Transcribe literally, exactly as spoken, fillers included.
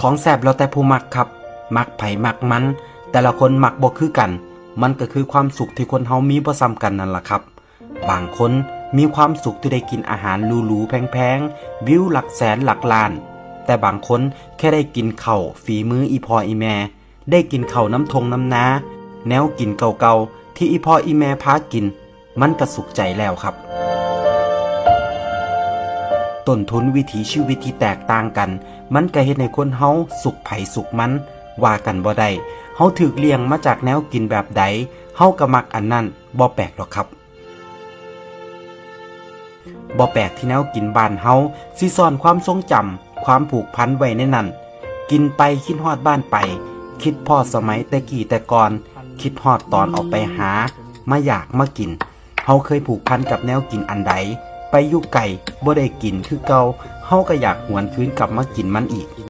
ของแซ่บแล้วแต่ผู้มักครับ มักไผมักมัน แต่ละคนมักบ่คือกัน มันก็คือความสุขที่คนเฮามีบ่ซ้ำกันนั่นล่ะครับ บางคนมีความสุขที่ได้กินอาหารหรูๆแพงๆ วิวหลักแสนหลักล้าน แต่บางคนแค่ได้กินข้าวฝีมืออีพ่ออีแม่ ได้กินข้าวนำทงนำนา แนวกินเก่าๆที่อีพ่ออีแม่พากิน มันก็สุขใจแล้วครับ ต้นทุนวิถีชีวิตที่แตกต่างกัน มันก็เฮ็ดให้คนเฮาสุขไผสุขมัน ว่ากันบ่ได้ เฮาถูกเลี้ยงมาจากแนวกินแบบใด เฮาก็มักอันนั้น บ่แปลกดอกครับ บ่แปลกที่แนวกินบ้านเฮาสิซ่อนความทรงจำ ความผูกพันไว้ในนั้น กินไปคิดฮอดบ้านไป คิดฮอดสมัยแต่กี้แต่ก่อน คิดฮอดตอนออกไปหา มาอยากมากิน เฮาเคยผูกพันกับแนวกินอันใด ไปอยู่ไกลบ่ได้กินคือเก่า เฮาก็อยากหวนคืนกลับมากินมันอีก